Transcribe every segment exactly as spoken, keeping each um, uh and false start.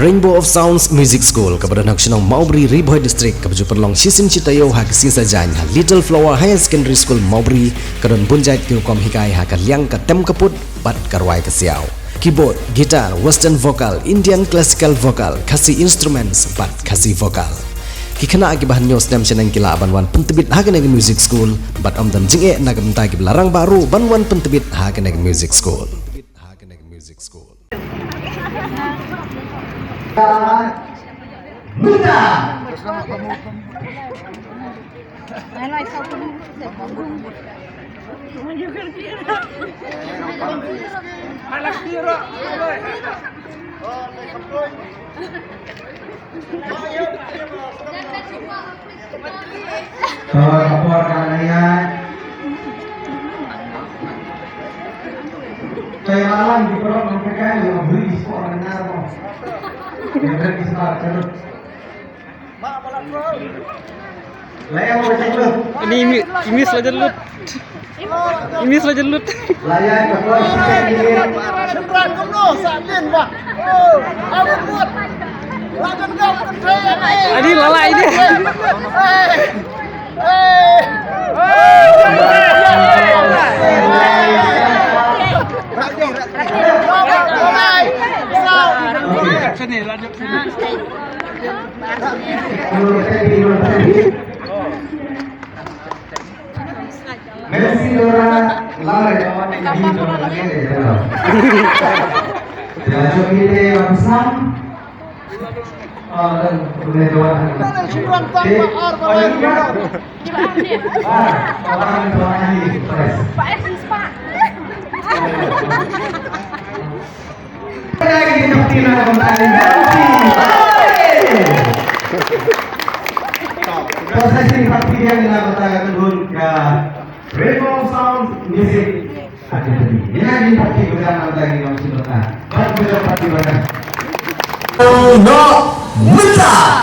Rainbow of Sounds Music School, kaba don ha ka shnong Mawbri, Ri Bhoi District, kaba ju pynlong shisien shi taïew ha ka sngi Saitjaiñ ha Little Flower Higher Secondary School Mawbri, ka don bun jait ki rukom hikai ha ka liang ka tem ka put bad ka rwai ka siaw. Keyboard, guitar, western vocal, Indian classical vocal, Khasi instruments bad Khasi vocal. Ki khynnah kiba hynñiew snem shaneng ki lah ban wan pyntbit ha kane ka music school bad ym don jingeh na ka bynta kiba la rangbah ruh ban wan pyntbit ha kane ka music school. To, ka por ka la ïaid. To, ïa la lang ki paralok nongpekai, ïa la bri sport na nar mo. Ïa bri sport, chalo. La ïa mo, chalo. Ini imi, imi selajar lut. Imi selajar lut. La ïa ka por, chalo. Adi lala ini. Messi ora lare di to lagi de. Ya, so kita langsung. Ah, dan boleh doa. Ah, orang doa ini. Pak Sis, Pak. Processing party yang dilakukan dulu ke Rainbow Sound Music Academy. Ini lagi party berjalan lagi dalam sebentar. Baik, berjalan party berjalan. Oh, no, minta.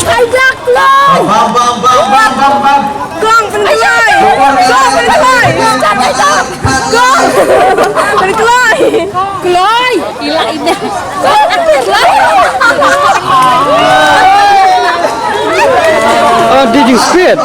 Ai dak klong. Bam, bam, bam, bam, bam, bam. Klong pynkloi. Klong pynkloi. Klong pynkloi. Kloi. Ila ida. Klong pynkloi. Oh, did you see it?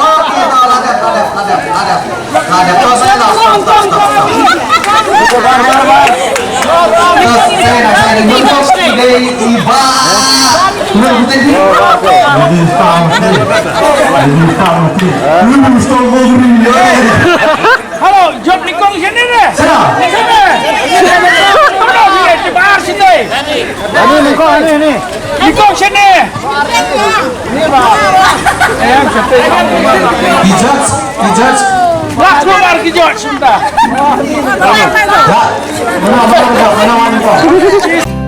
Hello, jop nyngkong shane re. Shane. Shane. Shane. Shane. Shane. Nyngkong shane. Ki judge, ki judge. Lah keluar ki judge sebentar. Dah. Mana, mana, mana, mana, mana.